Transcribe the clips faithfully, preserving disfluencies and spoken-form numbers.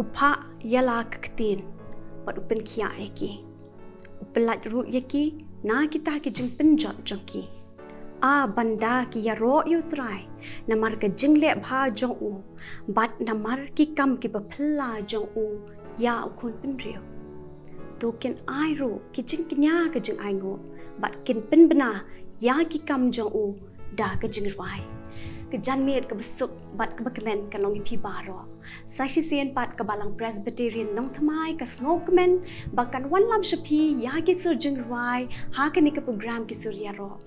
U phah ïa la ka ktien bad u pynkhiah ïa ki. U pyllait ruh ïa ki na kita ki jingpynjot jong ki. A ban da ki ïaroh ïa U Trai namar ka jingleh bha jong u bad namar ki kam kiba phylla jong u ïa u khun bynriew. To kin ai ruh ki jingkñia ka jingainguh bad kin pynbna ïa ki kam jong u da ka jingrwai. Ka janmiet kaba suk bad kaba kmen kan long ïa phi baroh. Sa shisien pat ka Balang Presbyterian Nongthymmai ka sngewkmen ba kan wanlam sha phi ïa ki sur jingrwai ha kane ka program Ki Sur Ïaroh.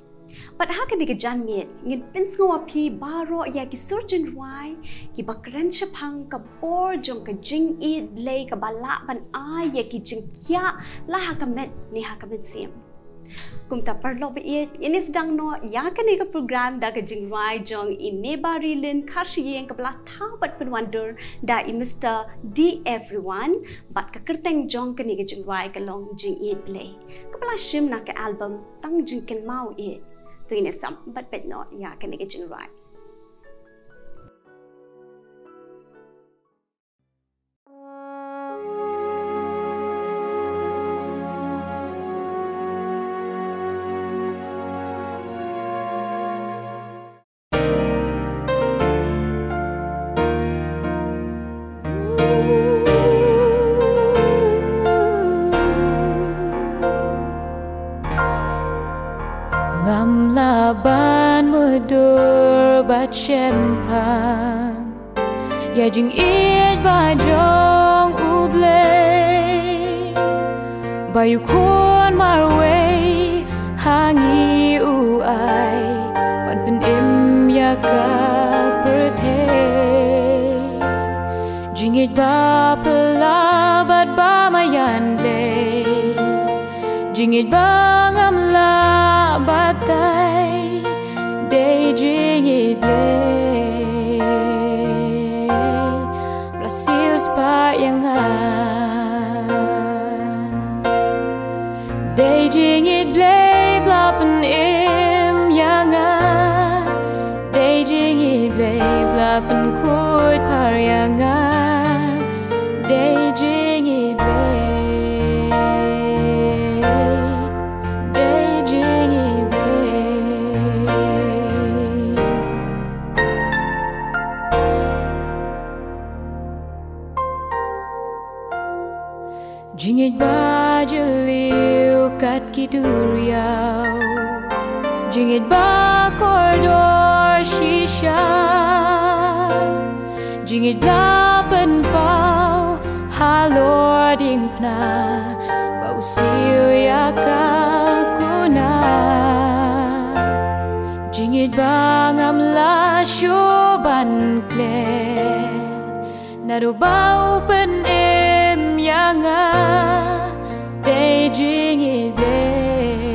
Bad ha kane ka janmiet ngin pynsngew ïa phi baroh ïa ki sur jingrwai kiba kren shaphang ka bor jong ka jingïeit Blei kaba lah ban ai ïa ki jingkhiah la ha ka met ne ha ka mynsiem. Kumta paralok ba ïeit, ngin ïa sdang noh ïa kane ka program da ka jingrwai jong i Meba Rilin Kharshiing kaba la thaw bad pynwandur da i Mister D Everyone, bad ka kyrteng jong kane ka jingrwai ka long Jingïeit Blei, kaba la shim na ka album Tang Jingkynmaw Ïeit. To ngin ïa sngap bad peit noh ïa kane ka jingrwai. Ngam lah ban mudui bad shemphang ïa jingïeit ba jong U Blei, ba U Khun marwei ha ngi u ai ban pynim ïa ka pyrthei. Jingïeit ba phylla bad ba maïan Blei, jingïeit ba ngam lah batai, dei jingïeit Blei ba la siewspah ïa nga. Dei jingïeit Blei ba la pynim ïa nga. Dei jingïeit Blei ba la pynkhuid phar ïa nga. Dei jingïeit Blei. Dei jingïeit Blei. Jingïeit ba jylliew kat ki duriaw. Jingïeit ba kordor shisha. Jingïeit ba la pynpaw halor diengphna ba u siew ïa ka kuna. Jingïeit ba ngam lah shuh ban klet. Naduh ba u pynim ïa nga, dei jingïeit Blei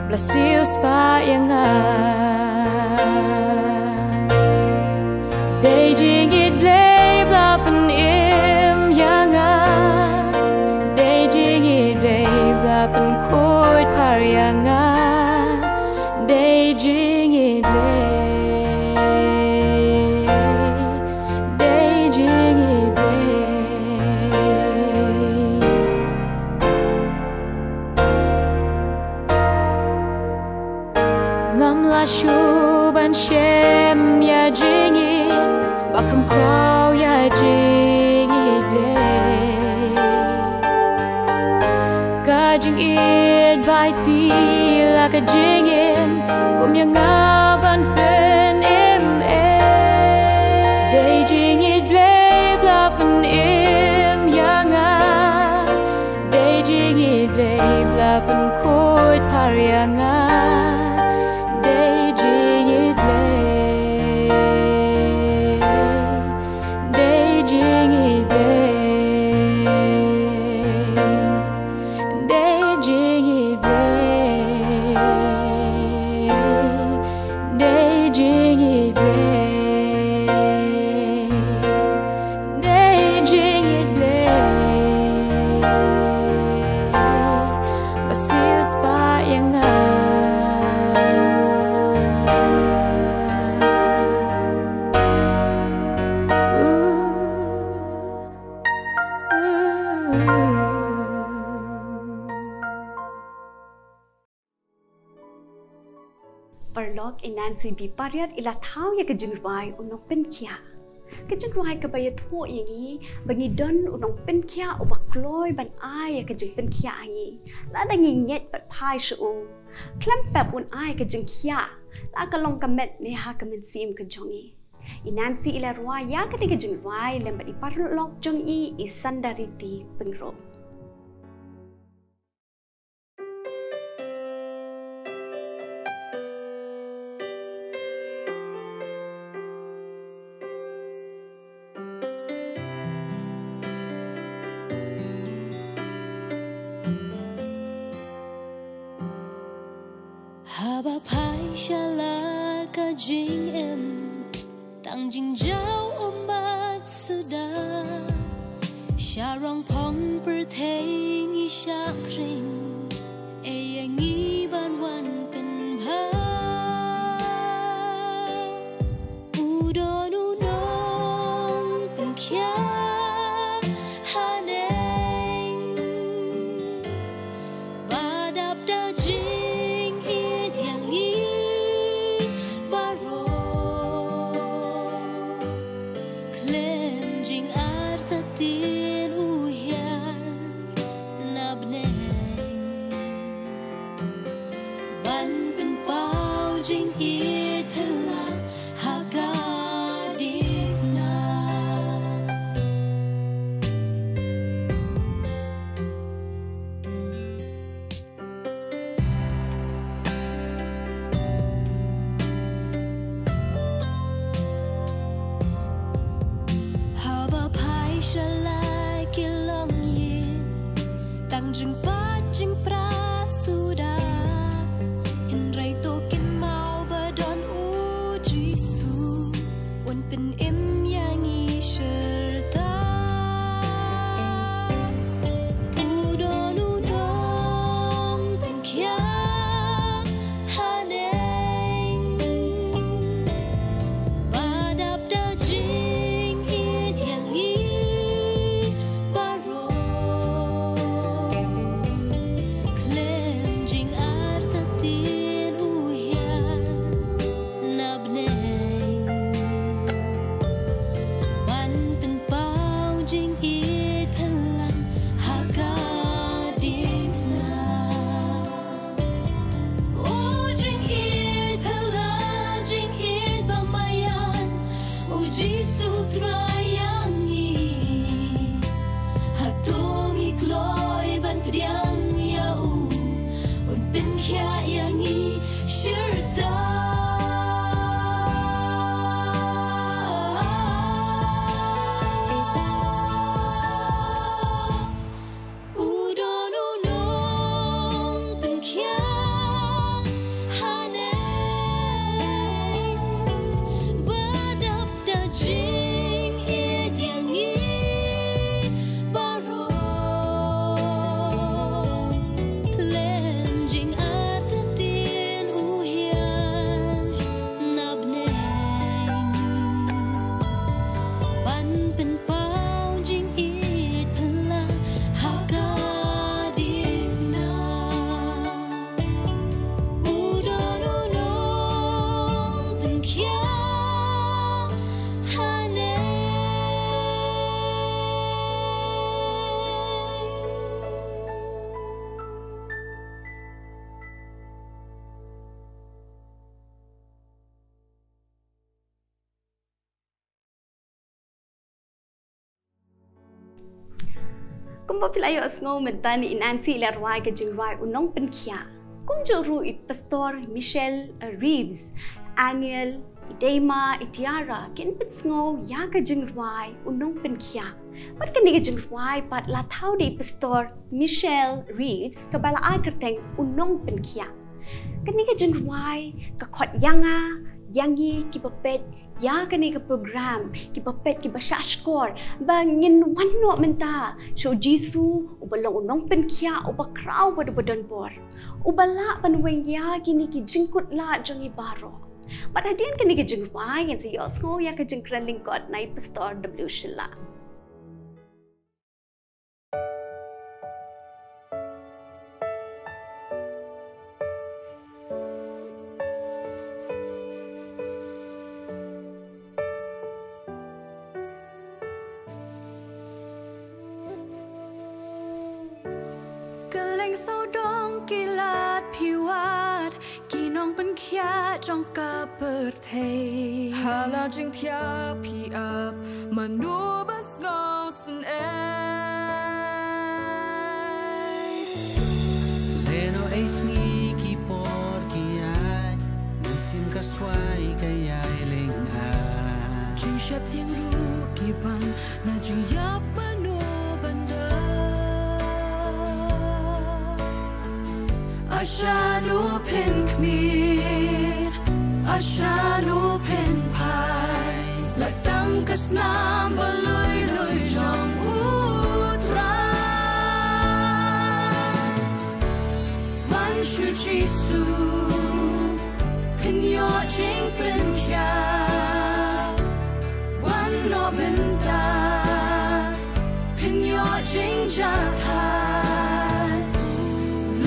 ba la siewspah ïa nga. Dei jingïeit Blei ba la pynim ïa nga. Dei jingïeit Blei ba la pynkhuid phar ïa nga. Dei jingïeit Blei. Dei jingïeit Blei. Ngam lah shuh ban shem ïa jingïeit ba kham khraw ïa jingïeit Blei. Ka jingïeit ba aiti la ka jingim kum ïa nga ban pynim eh. Dei jingïeit Blei ba la pynim ïa nga. Dei jingïeit Blei ba la pynkhuid phar ïa nga. Dei jingïeit Blei. Dei jingïeit Blei. Dei jingïeit Blei. Dei Paralok, i Nancy B Pariat i la thaw ïa ka jingrwai U Nongpynkhiah. Ka jingrwai kaba ïathuh ïa ngi ba ngi don U Nongpynkhiah uba kloi ban ai ïa ka jingpynkhiah ha ngi lada ngi ngeit bad phai sha u. Khlem pep un ai ka jingkhiah, la ka long ka met ne ha ka mynsiem ka jong ngi. I Nancy i la rwai ïa kane ka jingrwai lem bad i paralok jong i, i Sandariti Pyngrope. Haba phai sha la ka jingim, tang jingjaw ummat suda. Sha rong phong pyrthei ngi shah khring, ei ïa ngi ban wan pynbha. U don U Nongpynkhiah haneng, ba dap da jingïeit ïa ngi baroh. Khlem jingartatien u hiar na bneng, ban pynpaw jingïeit phylla ha ka diengphna. Haba phai sha la ki longïing, tang jingpait jingpra suda. Hynrei to kynmaw ba don U Jisu, un pynim ïa ngi shirta. U don U Nongpynkhiah haneng, ba dap da jingïeit ïa ngi baroh. Khlem jingartatien u hiar na bneng, ban pynpaw jingïeit phylla ha ka diengphna. O jingïeit phylla, jingïeit ba maïan, U Jisu Trai ïa ngi. Hato ngi kloi ban pdiang ïa u, un pynkhiah ïa ngi shirta? U don U Nongpynkhiah haneng, ba dap da jingïeit ïa ngi baroh. Khlem jingartatien u hiar na bneng, ban pynpaw jingïeit phylla ha ka diengphna. U don U Nongpynkhiah haneng. Kumba phi la ïohsngew mynta na, i Nancy i la rwai ka jingrwai U Nongpynkhiah. Kumjuh ruh i Pastor Michelle, eh, Reeves, Aniel, i Deima, i Tiara, kin pynsngew ïa ka jingrwai U Nongpynkhiah. Bad kane ka jingrwai pat la thaw da i Pastor Michelle Reeves, kaba la ai kyrteng U Nongpynkhiah. Kane ka jingrwai ka khot ïa nga, ïa ngi kiba peit ïa kane ka program, kiba peit, kiba shahshkor ba ngin wan noh mynta sha U Jisu uba long U Nongpynkhiah, uba khraw bad uba donbor, uba lah ban weng ïa kine ki jingkut lad jong ngi baroh. Bad hadien kane ka jingrwai ngin sa ïohsngew ïa ka jingkren lyngkot na i Pastor W Shylla. Jong ka pyrthei. Ha la jingthiah phi ap mano ban sngewsynei. Lehnoh ei sngi ki por ki ïaid, mynsiem ka swai ka ïai lyngngoh. Jingsheptieng ruh ki ban na jingïap mano ban da. Asha no phin khmih, asha no phin phai, la tang ka snam ba lui lui jong U Trai. Wan shu Jisu, phin ïoh jingpynkhiah. Wan noh mynta, phin ïoh jingjahthait.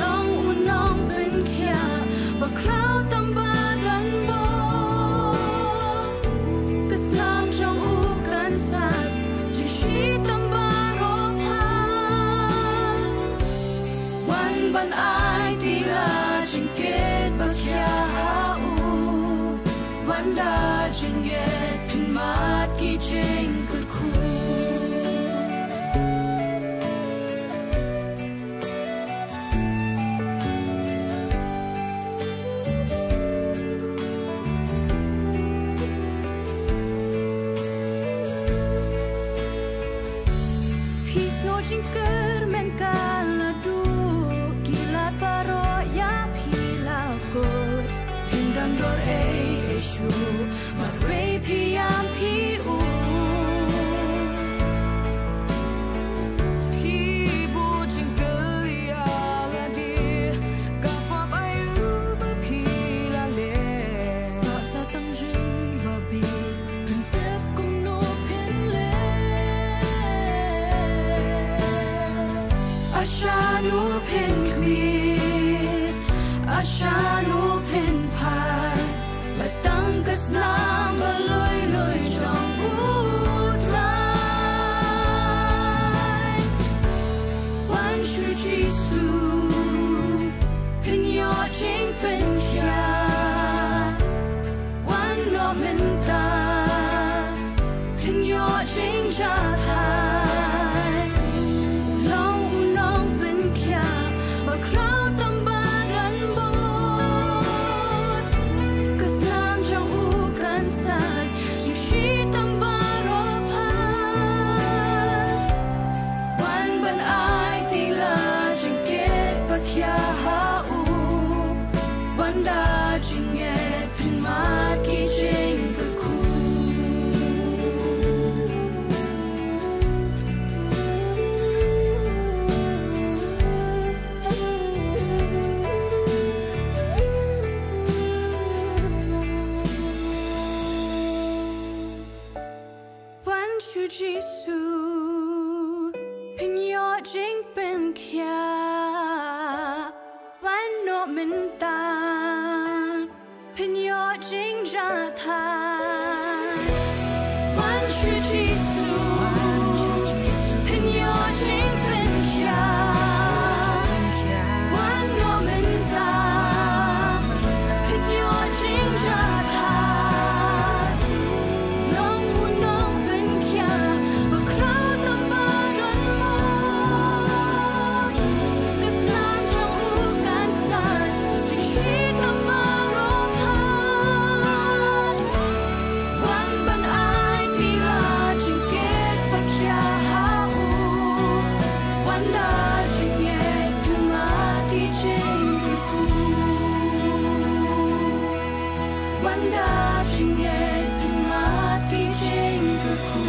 Long u nongpynkhiah ba khraw tam ba rangbah. Ka snam jong u kan sah jingshitom baroh pha. Wan ban aiti la jingkit ba khia ha u. Wan da jingngeit phin mad ki jingkyrkhu. Phi sngew jingkyrmen ka la duh, ki lad baroh ïa phi la kut. Phin don dor ei ei shuh, marwei phi ïam phi u. Phi buh jingkylli ïa lade, ka pop aïu ba phi la leh. Sah sa tang jingbabe, phin tip kumno phin leh. Asha no phin khmih, asha no phin phai, la tang ka snam ba lui lui jong U Trai. Wan shu Jisu, phin ïoh jingpynkhiah. Wan noh mynta, phin ïoh jingjahthait. Long u nongpynkhiah ba khraw tam ba rangbah. Ka snam jong u kan sah jingshitom baroh pha. Wan ban aiti la jingkit ba khia ha u. Wan da jingngeit phin mad ki jingkyrkhu. Wan shu Jisu, phin ïoh jingpynkhiah. Wan noh mynta, phin ïoh jingjahthait. Wan shu Jisu, phin ïoh jingpynkhiah. Wan noh mynta, phin ïoh jingjahthait. Long u nongpynkhiah ba khraw tam ba rangbah. Ka snam jong u kan sah jingshitom baroh pha. Wan ban aiti la jingkit ba khia ha u. Wan da jingngeit phin mad ki jingkyrkhu. Wan da jingngeit phin mad ki jingkyrkhu.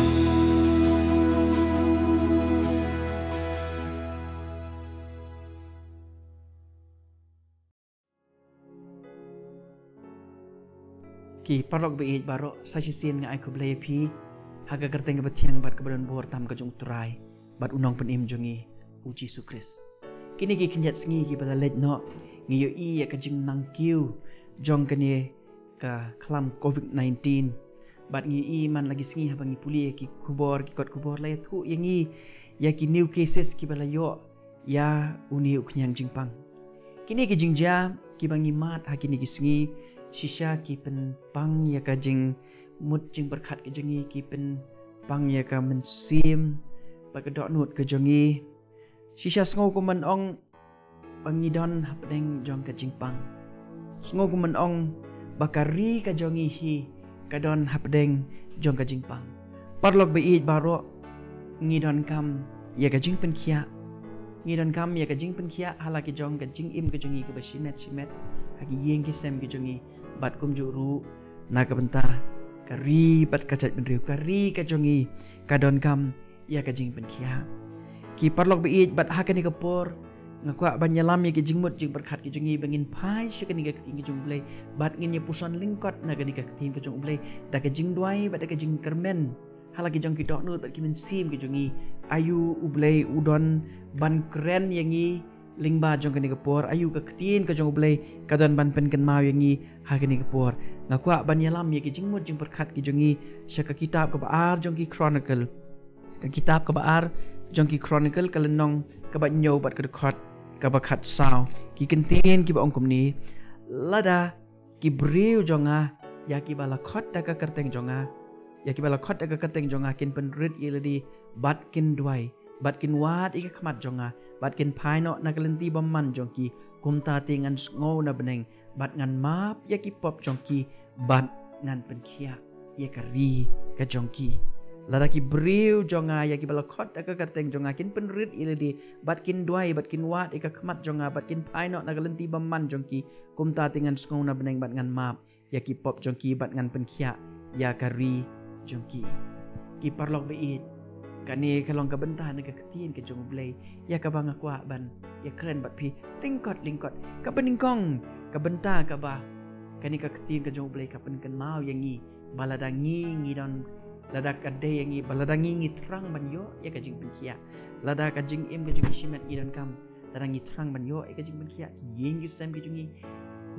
Ki paralok ba ïeit baroh, sa shisien nga ai khublei ïa phi ha ka kyrteng kaba thiang bad kaba don bor tam ka jong U Trai bad U Nongpynim jong ngi, U Jisu Khrist. Kine ki khyndiat sngi kiba la leit noh, ngi ïohi ïa ka jingnang kiew jong kane ka khlam covid nineteen. Bad ngi ïohi man la ki sngi haba ngi pule ïa ki khubor, ki kot khubor, la ïathuh ïa ngi ïa ki new cases kiba la ïoh ïa une u khñiang jingpang. Kine ki jingjia kiba ngi mad ha kine ki sngi, Shisha ki pynpang ïa ka jingmut jingpyrkhat ka jong ngi, ki pynpang ïa ka mynsiem bad ka dohnud ka jong ngi. Shisha sngew kumba ong ba ngi don hapdeng jong ka jingpang. Sngew kumba ong ba ka ri ka jong ngi hi ka don hapdeng jong ka jingpang. Paralok ba ïeit baroh, ngi donkam ïa ka jingpynkhiah. Ngi donkam ïa ka jingpynkhiah ha la ki jong ka jingim ka jong ngi kaba shimet shimet, ha ki ïing ki sem ki jong ngi, bad kumjuh ruh na ka bynta ka ri bad ka jaitbynriew. Ka ri ka jong ngi ka donkam ïa ka jingpynkhiah. Ki paralok ba ïeit, bad ha kane ka por nga kwah ban ïalam ïa ki jingmut jingpyrkhat ki jong ngi ba ngin phai sha kane ka ktien ka jong U Blei, bad ngin ïa puson lyngkot na kane ka ktien ka jong U Blei da ka jingduwai bad da ka jingkyrmen ha la ki jong ki dohnud bad ki mynsiem ki jong ngi. Aïu U Blei u don ban kren ïa ngi lyngba jong kane ka por? Aïu ka ktien ka jong U Blei ka don ban pynkynmaw ïa ngi ha kane ka por? Nga kwah ban ïalam ïa ki jingmut jingpyrkhat ki jong ngi sha ka kitab kaba ar jong ki Chronicle. Ka kitab kaba ar jong ki Chronicle, ka lynnong kaba hynñiew bad ka dkhot kaba khatsaw. Ki kyntien kiba ong kumne: Lada ki briew jong nga, ïa kiba la khot da ka kyrteng jong nga, ïa kiba la khot da ka kyrteng jong nga kin pynrit ïa lade, bad kin duwai, bad kin wad ïa ka khmat jong nga, bad kin phai noh na ka lynti bymman jong ki, kumta te ngan sngew na bneng bad ngan map ïa ki pop jong ki, bad ngan pynkhiah ïa ka ri ka jong ki. Lada ki briew jong nga, ïa kiba la khot da ka kyrteng jong nga, kin pynrit ïa lade, bad kin duwai, bad kin wad ïa ka khmat jong nga, bad kin phai noh na ka lynti bymman jong ki, kumta te ngan sngew na bneng bad ngan map ïa ki pop jong ki, bad ngan pynkhiah ïa ka ri jong ki. Ki paralok ba ïeit, kane ka long ka bynta na ka ktien ka jong U Blei ïa kaba nga kwah ban ïakren bad phi lyngkot lyngkot. Kaba nyngkong, ka bynta kaba kane ka ktien ka jong U Blei ka pynkynmaw ïa ngi, ba lada ngi, ngi don, lada ka dei ïa ngi, ba lada ngi, ngi thrang ban ïoh ïa ka jingpynkhiah, lada ka jingim ka jong ngi shimet, ngi donkam, lada ngi thrang ban ïoh ïa ka jingpynkhiah, ki ïing ki sem ki jong ngi,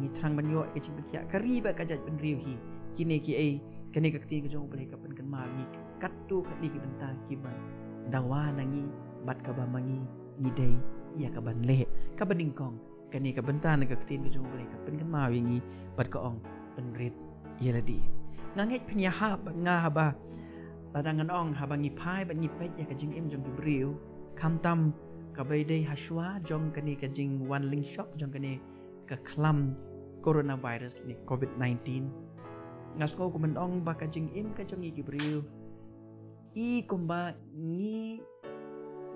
ngi thrang ban ïoh ïa ka jingpynkhiah, ka ri bad ka jaitbynriew hi. Kine kiei, kane ka ktien ka jong U Blei ka pynkynmaw ïa ngi katto katne ki bynta kiba dawa na ngi bad kaba ma ngi ngi dei ïa kaban leh. Kaba nyngkong, kane ka bynta na ka ktien ka jong U Blei ka pynkynmaw ïa ngi bad ka ong, pynrit ïa lade. Nga ngeit phin ïahap bad nga haba, lada ngan ong, haba ngi phai bad ngi peit ïa ka jingim jong ki briew, khamtam kaba dei hashwa jong kane ka jingwan lyngshop jong kane ka khlam coronavirus ne covid nineteen. Nga sngew kumba ong ba ka jingim ka jong ngi ki briew i kumba ngi,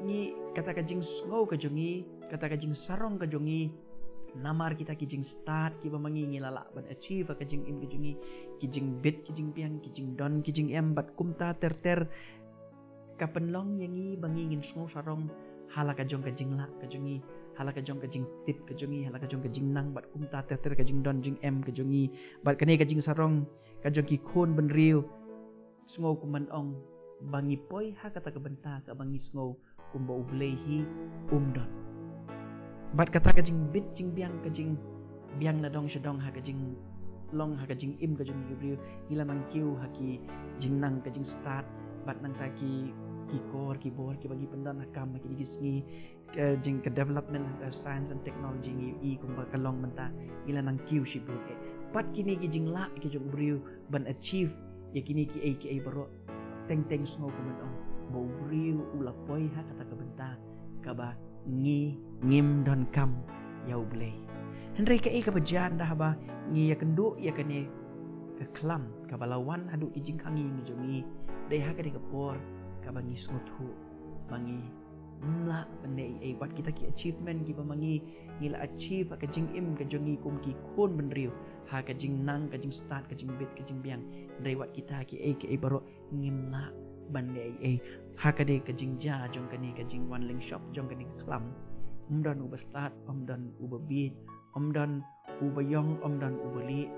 ngi, kata ka jingsngew ka jong ngi, kata ka jingsarong ka jong ngi, namar kita ki jingstad kiba ma ngi ngi la lah ban achieve ha ka jingim ka jong ngi, ki jingbit ki jingbiang, ki jingdon ki jingem bad kumta ter ter, ka pynlong ïa ngi ba ngi ngin sngew sarong ha la ka jong ka jinglah ka jong ngi, ha la ka jong ka jingtip ka jong ngi, ha la ka jong ka jingnang bad kumta ter ter, ka jingdon jingem ka jong ngi. Bad kane ka jingsarong ka jong ki khun bynriew, sngew kumba ong ba ngi poi ha kata ka bynta kaba ngi sngew kumba U Blei hi um don. Bad kata ka jingbit jingbiang, ka jingbiang na dong sha dong ha ka jinglong, ha ka jingim ka jong ngi ki briew, ngi la nang kiew ha ki jingnang ka jingstad, bad nangta ki, ki kor ki bor kiba ngi pyndon ha kam ha kine ki sngi, ka jing, ka development, ka science and technology ngi i kumba ka long mynta, ngi la nang kiew shibun eh. Bad kine ki jinglah ki jong u briew ban achieve ïa kine kiei kiei baroh, teng teng sngew kumba ong ba u briew u la poi ha kata ka bynta kaba ngi ngim donkam ïa U Blei. Hynrei kaei kaba jia ynda haba ngi ïakynduh ïa kane ka khlam kaba la wan haduh ki jingkhang ïing jong ngi, dei ha kane ka por kaba ngi sngewthuh ba ngi ym lah ban leh ei ei, wat kita ki achievement kiba ma ngi ngi la achieve ha ka jingim ka jong ngi kum ki khun bynriew, ha ka jingnang, ka jingstad, ka jingbit, ka jingbiang, hynrei wat kita kiei kiei baroh ngim lah ban leh ei ei. Ha kane ka jingjia jong kane ka jingwan lyngshop jong kane ka khlam, ym don uba stad, ym don uba bieit, ym don uba ïong, ym don uba lieh.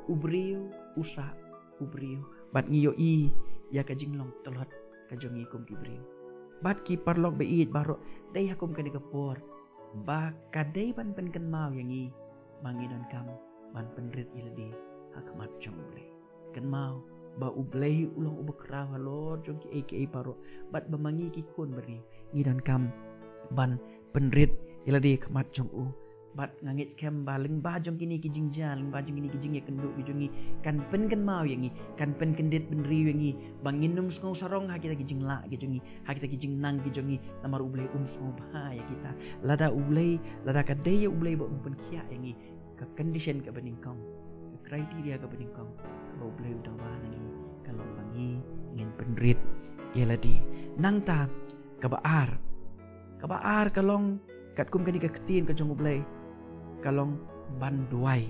U briew u sah u briew. Bad ngi ïohi ïa ka jinglong tlot ka jong ngi kum ki briew. Bad ki paralok ba ïeit baroh, dei ha kum kane ka por ba ka dei ban pynkynmaw ïa ngi ba ngi donkam ban pynrit ïa lade ha khmat jong U Blei. Kynmaw ba U Blei u long uba khraw halor jong kiei kiei baroh, bad ba ma ngi ki khun bynriew ngi donkam ban pynrit ïa lade ha khmat jong u. Bad nga ngeit skhem ba lyngba jong kine ki jingjia, lyngba jong kine ki jingïakynduh ki jong ngi, kan pynkynmaw ïa ngi, kan pynkyndit bynriew ïa ngi ba ngin ym sngew sarong ha kita ki jinglah ki jong ngi, ha kita ki jingnang ki jong ngi, namar U Blei um sngewbha ïa kita. Lada U Blei, lada ka dei ïa U Blei ba um pynkhiah ïa ngi, ka condition kaba nyngkong, ka criteria kaba nyngkong, kaba U Blei u dawa na ngi, ka long ba ngi ngin pynrit ïa lade. Nangta, kaba ar, kaba ar ka long, katkum kane ka ktien ka jong U Blei, ka long ban duwai.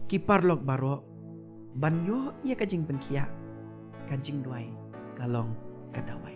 Ki paralok baroh, ban ïoh ïa ka jingpynkhiah, ka jingduwai ka long ka dawai.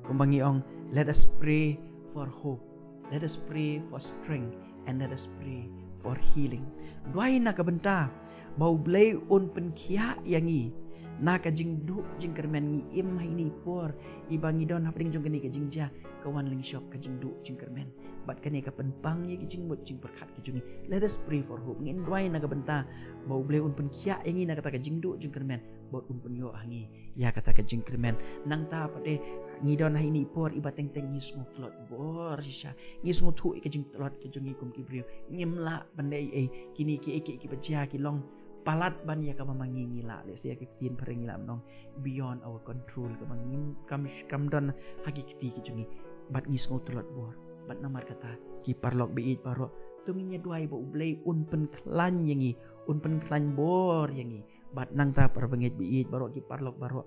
Kumba ngi ong, let us pray for hope, let us pray for strength, and let us pray for healing. Duwai na ka bynta ba U Blei un pynkhiah ïa ngi na ka jingduh jingkyrmen. Ngi im ha ine i por iba ngi don hapdeng jong kane ka jingjia, ka wan lyngshop ka jingduh jingkyrmen, bad kane ka pynpang ïa ki jingmut jingpyrkhat ki jong ngi. Let us pray for hope. Ngin duwai na ka bynta ba U Blei un pynkhiah ïa ngi na kata ka jingduh jingkyrmen, bad un pynïoh ha ngi ïa kata ka jingkyrmen. Nangta pat de, ngi don ha ine i por iba teng teng ngi sngew tlot bor shisha, ngi sngewthuh ïa ka jingtlot ka jong ngi kum ki briew. Ngim lah ban leh ei ei, kine kiei kiei kiba jia ki long palat ban ïa kaba ma ngi ngi lah, lehse ïa ka ktien phareng ngi lah ban ong, beyond our control, kaba ngim, kam, kam don ha ki kti ki jong ngi. Bad ngi sngew tlot bor. Bad namar kata, ki paralok ba ïeit baroh, to ngin ïa duwai ba U Blei un pynkhlaiñ ïa ngi, un pynkhlaiñ bor ïa ngi. Bad nangta, para bangeit ba ïeit baroh, ki paralok baroh,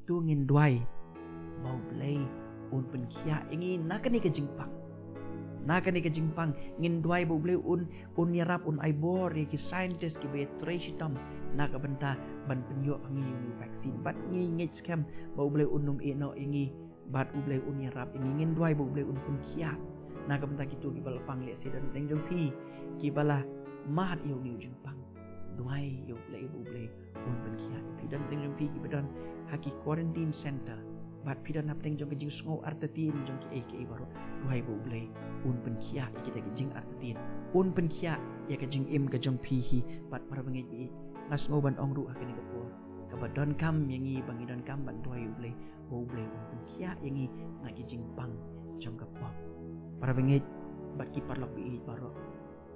to ngin duwai ba U Blei un pynkhiah ïa ngi na kane ka jingpang. Na kane ka jingpang, ngin duwai ba U Blei un, un ïarap, un ai bor ïa ki scientist kiba ïatrei shitom na ka bynta ban pynïoh ha ngi ïa une u vaccine. Bad ngi ngeit skhem ba U Blei un ym ïehnoh ïa ngi, bad U Blei un ïarap ïa ngi. Ngin duwai ba U Blei un pynkhiah na ka bynta kito kiba la pang. Lehse don hapdeng jong phi kiba la mad ïa une u jingpang. Duwai ïa U Blei ba U Blei un pynkhiah ïa phi. Don hapdeng jong phi kiba don ha ki quarantine center, bad phi don hapdeng jong ka jingsngew artatien jong kiei kiei baroh. Duwai ba U Blei un pynkhiah ïa kita ki jingartatien, un pynkhiah ïa ka jingim ka jong phi hi. Bad para bangeit ba ïeit, nga sngew ban ong ruh ha kane ka por, kaba donkam ïa ngi ba ngi donkam ban duwai ïa U Blei ba U Blei un pynkhiah ïa ngi na ki jingpang jong ka pop. Para bangeit bad ki paralok ba ïeit baroh,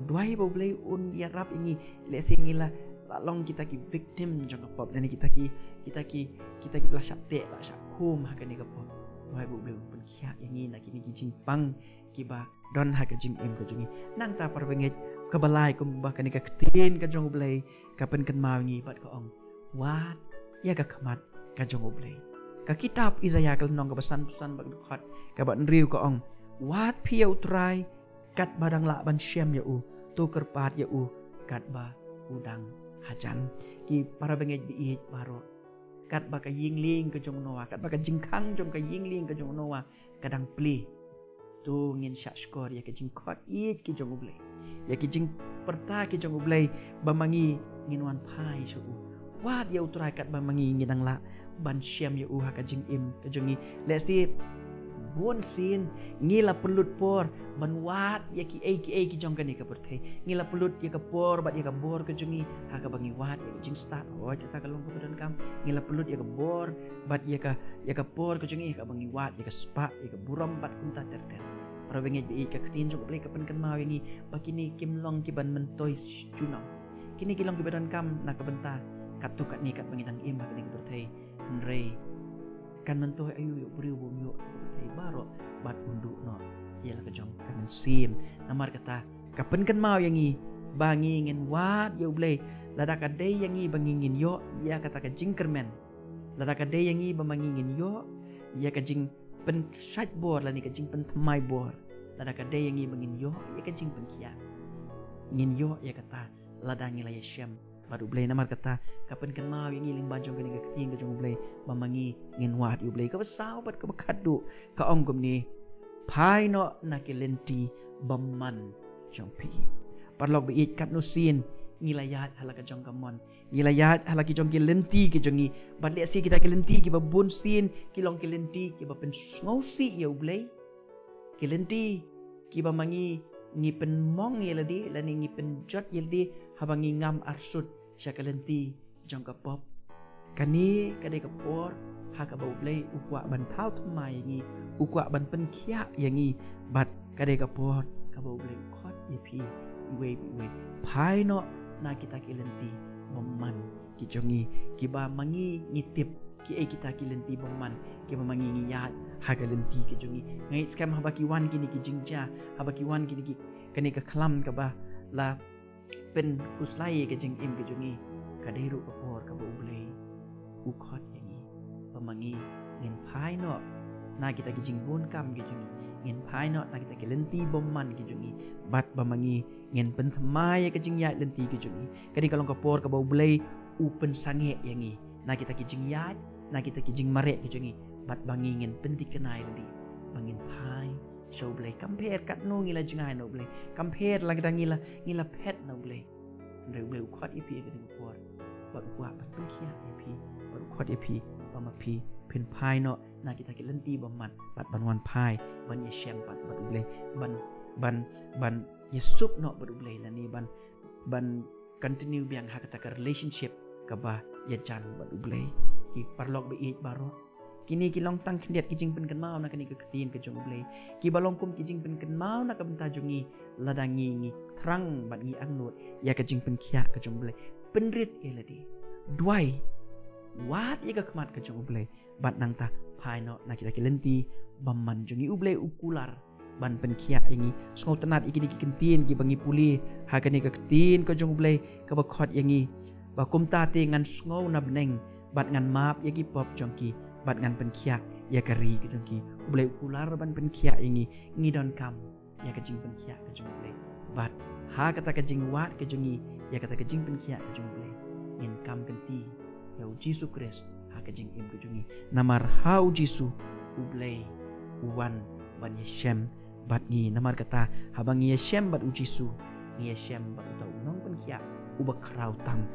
duwai ba U Blei un ïarap ïa ngi. Lehse ngi la, la long kita ki victim jong ka pop, lane kita ki, kita ki, kita kiba la shah teh, la shah khum ha kane ka pop. Duwai ba U Blei un pynkhiah ïa ngi na kine ki jingpang kiba don ha ka jingim ka jong ngi. Nangta, para bangeit, kaba lai, kumba kane ka ktien ka jong U Blei ka pynkynmaw ïa ngi bad ka ong, wad ïa ka khmat ka jong U Blei. Ka kitab Isaïah ka lynnong kaba sanphew san bad ka dkhot kaba hynriew ka ong, wad phi ïa U Trai katba dang lah ban shem ïa u, to kyrpad ïa u katba u dang hajan. Ki para bangeit ba ïeit baroh, katba ka ïing lieng ka jong u Noah, katba ka jingkhang jong ka ïing lieng ka jong u Noah ka dang plie, to ngin shahshkor ïa ka jingkhot ïeit ki jong U Blei, ïa ki jingpyrta ki jong U Blei, ba ma ngi ngin wan phai sha u. Wad ïa U Trai katba ma ngi ngi dang lah ban shem ïa u ha ka jingim ka jong ngi. Lehse bunsien ngi la pynlut por ban wad ïa kiei kiei ki jong kane ka pyrthei. Ngi la pynlut ïa ka por bad ïa ka bor ka jong ngi ha kaba ngi wad ïa ka jingstad, hooid, kata ka long kaba donkam. Ngi la pynlut ïa ka bor bad ïa ka, ïa ka por ka jong ngi ha kaba ngi wad ïa ka spah, ïa ka burom bad kumta ter ter. Para bangeit ba ïeit, ka ktien jong U Blei ka pynkynmaw ïa ngi ba kine kim long kiban myntoi junom. Kine ki long kiba donkam na ka bynta katto katne katba ngi dang im ha kane ka pyrthei. Hynrei kan myntoi aïu ïa u briew ba um ïoh ïa ka pyrthei baroh bad un duh noh ïa la ka jong ka mynsiem? Namar kata, ka pynkynmaw ïa ngi ba ngi ngin wad ïa U Blei. Lada ka dei ïa ngi ba ngi ngin ïoh ïa kata ka jingkyrmen, lada ka dei ïa ngi ba ma ngi ngin ïoh ïa ka jingpynshait bor lane ka jingpynthymmai bor, lada ka dei ïa ngi ba ngin ïoh ïa ka jingpynkhiah, ngin ïoh ïa kata lada ngi la ïashem bad U Blei. Namar kata, ka pynkynmaw ïa ngi lyngba jong kane ka ktien ka jong U Blei ba ma ngi ngin wad ïa U Blei. Kaba saw bad kaba khatduh ka ong kumne, phai noh na ki lynti bymman jong phi. Paralok ba ïeit, katno sien ngi la ïaid ha la ka jong ka mon, ngi la ïaid ha la ki jong ki lynti ki jong ngi. Bad lehse kita ki lynti kiba bunsien ki long ki lynti kiba pynsngewsih ïa U Blei. Ki lynti kiba ma ngi ngi pynmong ïa lade lane ngi pynjot ïa lade haba ngi ngam arsut sha ka lynti jong ka pop. Kane ka dei ka por ha kaba U Blei u kwah ban thaw thymmai ïa ngi, u kwah ban pynkhiah ïa ngi. Bad ka dei ka por kaba U Blei u khot ïa phi iwei pa iwei. Phai noh na kita ki lynti bymman ki jong ngi, kiba ma ngi ngi tip kiei kita ki lynti bymman kiba ma ngi ngi ïaid ha ka lynti ki jong ngi. Nga ngeit skhem haba ki wan kine ki jingjia, haba ki wan kine ki, kane ka khlam kaba la pynkhuslai ïa ka jingim ka jong ngi, ka dei ruh ka por kaba U Blei u khot ïa ngi ba ma ngi ngin phai noh na kita ki jingbun kam ki jong ngi, ngin phai noh na kita ki lynti bymman ki jong ngi, bad ba ma ngi ngin pynthymmai ïa ka jingïaid lynti ki jong ngi. Kane ka long ka por kaba U Blei u pynsangeh ïa ngi na kita ki jingïaid, na kita ki jingmareh ki jong ngi, bad ba ngi ngin pynthikna ïa lade ba ngin phai sha U Blei. Kam pher katno ngi la jngai na U Blei, kam pher lada ngi la, ngi la phet na U Blei, hynrei U Blei u khot ïa phi ha kane ka por bad u kwah ban pynkhiah ïa phi, bad u khot ïa phi ba ma phi phin phai noh na kita ki lynti bymman, bad ban wan phai ban ïashem bad, bad U Blei, ban, ban, ban ïasuk noh bad U Blei, lane ban, ban continue biang ha kata ka relationship kaba ïajan bad U Blei. Ki paralok ba ïeit baroh, kine ki long tang khyndiat ki jingpynkynmaw na kane ka ktien ka jong U Blei, kiba long kum ki jingpynkynmaw na ka bynta jong ngi, lada ngi ngi thrang bad ngi angnud ïa ka jingpynkhiah ka jong U Blei. Pynrit ïa lade, duwai, wad ïa ka khmat ka jong U Blei, bad nangta phai noh na kita ki lynti bymman jong ngi. U Blei u kular ban pynkhiah ïa ngi. Sngewtynnad ïa kine ki kyntien kiba ngi pule ha kane ka ktien ka jong U Blei kaba khot ïa ngi, ba kumta te ngan sngew na bneng bad ngan map ïa ki pop jong ki, bad ngan pynkhiah ïa ka ri ka jong ki. U Blei u kular ban pynkhiah ïa ngi. Ngi donkam ïa ka jingpynkhiah ka jong U Blei, bad ha kata ka jingwad ka jong ngi ïa kata ka jingpynkhiah ka jong U Blei, ngin kam kynti ïa U Jisu Khrist ha ka jingim ka jong ngi. Namar ha U Jisu U Blei u wan ban ïashem bad ngi. Namar kata, haba ngi ïashem bad U Jisu, ngi ïashem bad uta u nongpynkhiah uba khraw tam.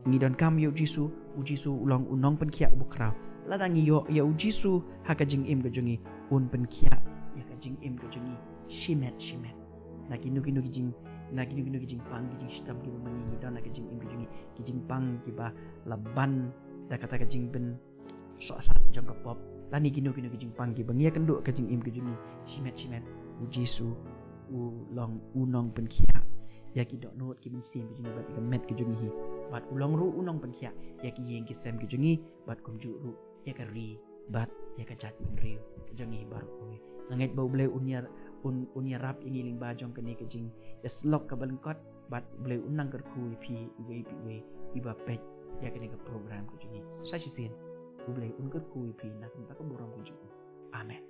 Ngi donkam ïa U Jisu, U Jisu u long u nongpynkhiah uba khraw. Lada ngi ïoh ïa U Jisu ha ka jingim ka jong ngi, un pynkhiah ïa ka jingim ka jong ngi shimet shimet. Na kino kino ki jing, na kino kino ki jingpang, ki jingshitom kiba ma ngi ngi don ha ka jingim ka jong ngi, ki jingpang kiba la ban da kata ka jingpyn sohsat jong ka pop, lane kino kino ki jingpang kiba ngi ïakynduh ha ka jingim ka jong ngi, shimet shimet U Jisu u long u nongpynkhiah ïa ki dohnud ki mynsiem ki jong ngi bad ïa ka met ka jong ngi hi. Bad u long ruh u nongpynkhiah ïa ki ïing ki sem ki jong ngi, bad kumjuh ruh ïa ka ri bad ïa ka jaitbynriew ka jong ngi baroh kawei. Nga ngeit ba U Blei un ïa, un, un ïarap ïa ngi lyngba jong kane ka jingïasyllok kaba lyngkot, bad U Blei un nang kyrkhu ïa phi iwei pa iwei iba peit ïa kane ka program ka jong ngi. Sa shisien, U Blei un kyrkhu ïa phi na ka bynta ka burom ka jong u. Amen.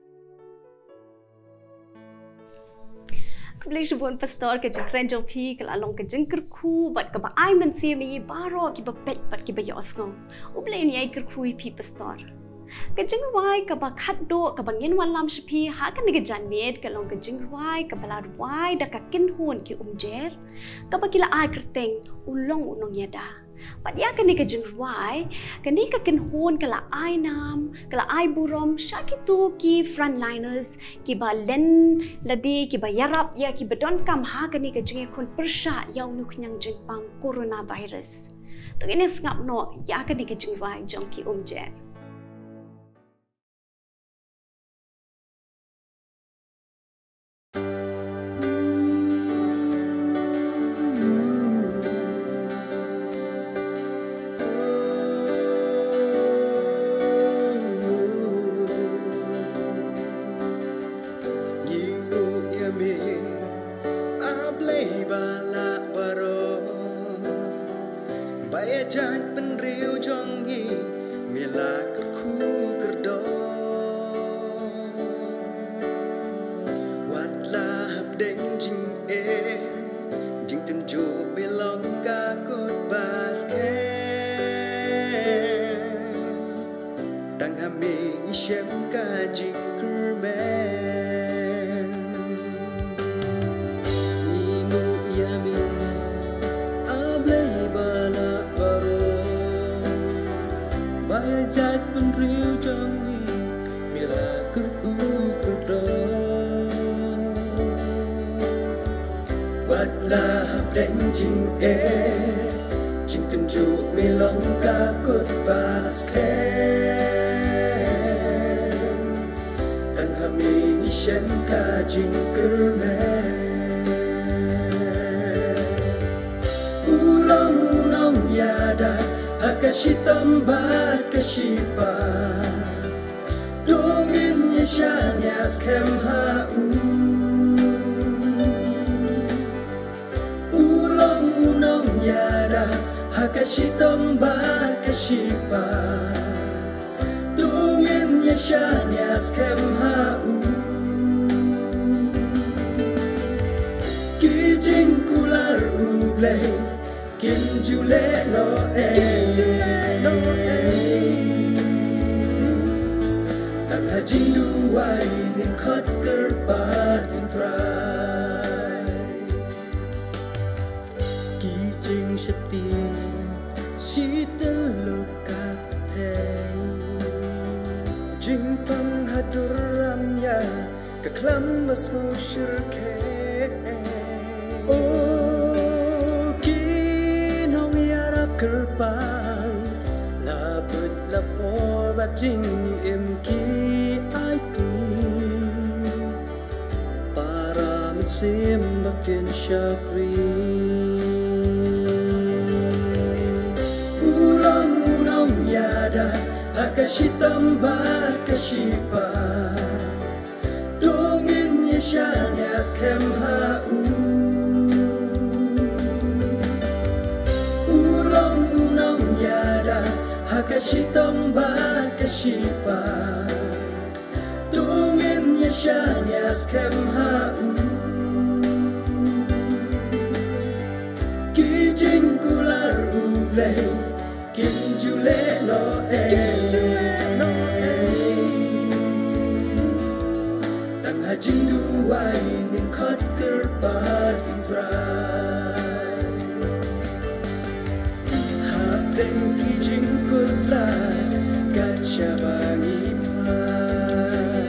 Khublei shibun Pastor, ka jingkren jong phi ka la long ka jingkyrkhu bad kaba ai mynsiem ïa ngi baroh kiba peit bad kiba ïohsngew. U Blei un ïai kyrkhu ïa phi Pastor. Ka jingrwai kaba khatduh kaba ngin wanlam sha phi ha kane ka janmiet ka long ka jingrwai kaba la rwai da ka kynhun ki umjer, kaba ki la ai kyrteng U Long U Nongïada. Bad ïa kane ka jingrwai, kane ka kynhun ka la ai nam, ka la ai burom sha kito ki frontliners kiba len lade, kiba ïarap ïa kiba donkam ha kane ka jingïakhun pyrshah ïa une u khñiang jingpang coronavirus. To ngin ïa sngap noh ïa kane ka jingrwai jong ki umjer. Ngi nguh ïa me, A Blei ba lah baroh, ba ïa jaitbynriew jong ngi me la kyrkhu kyrdoh. Wat la hapdeng jingeh, jingtynjuh me long ka kut ba skhem. Tang ha me ngi shem ka jingkyrmen. Ngi nguh ïa me, A Blei ba lah baroh, ba ïa jaitbynriew jong ngi me la kyrkhu kyrdoh. Wat la hapdeng jingeh, jingtynjuh me long ka kut ba skhem. Tang ha me ngi shem ka jingkyrmen. Ha ka shitom bad ka shipa, to ngin ïa shaniah skhem ha u. U long u nongïada ha ka shitom bad ka shipa, to ngin ïa shaniah skhem ha u. Ki jingkular U Blei kim ju leh noh ei. Tang ha jingduwai ngin khot kyrpad ïa U Trai. Ki jingsheptieng shi tyllup ka thei, jingpang haduh ramïa, ka khlam ba sngewshyrkhei. O ki nongïarap kyrpang, la buit la por bad jingim ki aiti. Para mynsiem ba kin shakri. U long u nongïada ha ka shitom bad ka shipa, to ngin ïa shaniah skhem ha u. U long u nongïada ha ka shitom bad ka shipa, to ngin ïa shaniah skhem ha u. Ki jingkular U Blei kim ju leh noh ei. Tang ha jingduwai ngin khot kyrpad ïa U Trai. Hapdeng ki jingkut lad kat shaba ngi phai,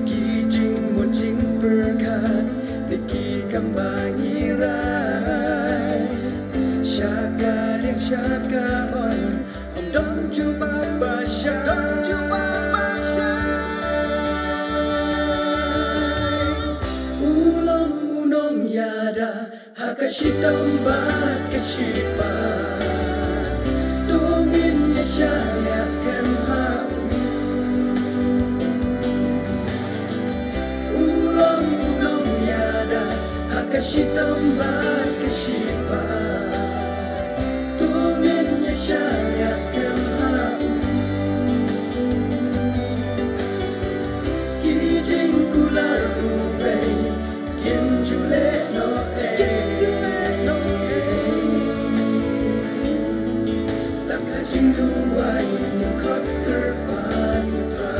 ki jingmut jingpyrkhat ne ki kam ba ngi rai, sha ka dieng sha ka on, ym don jubab ba shai. U long u nongïada ha ka shitom bad ka shipa, to ngin ïa shaniah skhem ha u. U long u nongïada ha ka shitom bad ka shipa, to ngin ïa shaniah skhem ha u. Ki jingkular U Blei kim ju leh noh ei. Tang ha jingduwai ngin khot kyrpad ïa U Trai.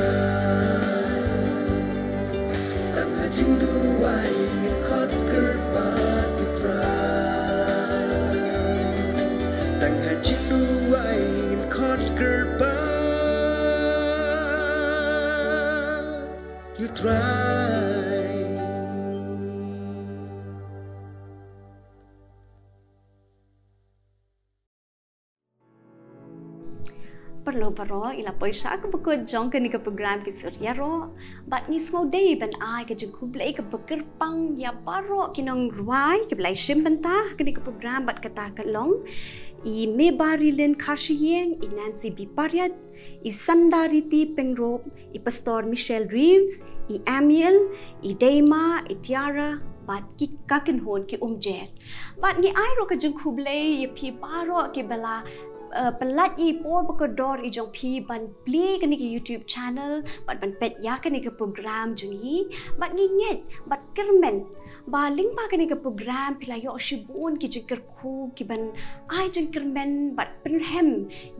Tang ha jingduwai ngin khot kyrpad ïa U Trai. Tang ha jingduwai ngin khot kyrpad ïa U Trai. Paralok baroh, ngi la poi sha kaba kut jong kane ka program Ki Sur Ïaroh, bad ngi sngewdei ban ai ka jingkhublei kaba kyrpang ïa baroh ki nongrwai kiba la shim bynta ha kane ka program, bad kata ka long i Mebarilyn Kharshiing, i Nancy B Pariat, i Sandariti Pyngrope, i Pastor Michelle Reeves, i Amiel, i Deima, i Tiara, bad ki, ka kynhun ki umjer. Bad ngi ai ruh ka jingkhublei ïa phi baroh kiba la, eh, pyllait ïa i por ba kordor i jong phi ban plie kane ka YouTube channel bad ban peit ïa kane ka program jong ngi. Bad ngi ngeit bad kyrmen ba lyngba kane ka program phi la ïoh shibun ki jingkyrkhu kiban ai jingkyrmen bad pynrhem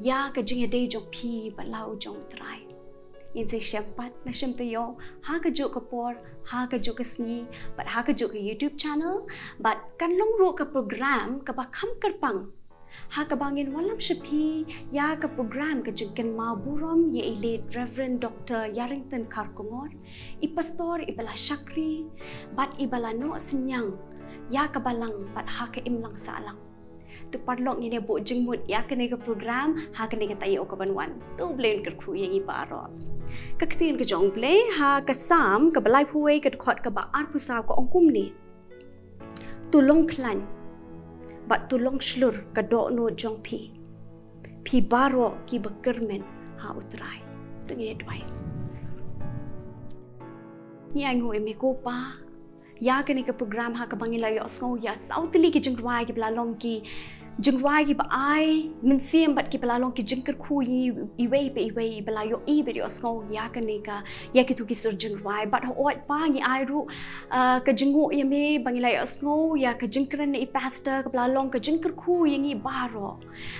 ïa ka jingïadei jong phi bad la u jong U Trai. Ngin sa ïashem pat na shem taïew ha kajuh ka por, ha kajuh ka sngi, bad ha kajuh ka YouTube channel, bad kan long ruh ka program kaba kham kyrpang ha kaba ngin wallam sha phi ïa ka program ka jingkynmaw burom ïa i late Reverend Doctor Yarrington Kharkongor, i pastor iba la shakri bad iba la noh synñiang ïa ka balang bad ha ka imlang sahlang. To paralok, ngin ïa buh jingmut ïa kane ka program ha kane ka taïew kaban wan. To U Blei un kyrkhu ïa ngi baroh. Ka ktien ka jong U Blei ha ka Salm kaba laiphew wei ka dkhot kaba arphew saw ka ong kumne: To long khlaiñ bad to long shlur ka dohnud jong phi. ki baroh kiba kyrmen ha U Trai. To ngin ïa duwai. Ngi ainguh ïa me ko Pa ïa kane ka program ha kaba ngi la ïohsngew ïa saw tylli ki jingrwai kiba la long ki jingrwai kiba ai mynsiem bad kiba la long ki jingkyrkhu ïa ngi iwei pa iwei ba la ïohi bad ïohsngew ïa kane ka, ïa kito ki sur jingrwai. Bad hooid Pa, ngi ai ruh, ah, ka jingnguh ïa me ba ngi la ïohsngew ïa ka jingkren na i pastor kaba la long ka jingkyrkhu ïa ngi baroh.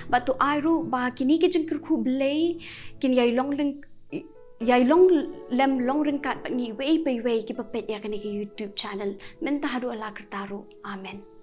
Bad to ai ruh ba kine ki jingkyrkhu Blei kin ïai long lem, ïai long lem long ryngkat bad ngi iwei pa iwei kiba peit ïa kane ka YouTube channel mynta haduh la ka rta ruh. Amen.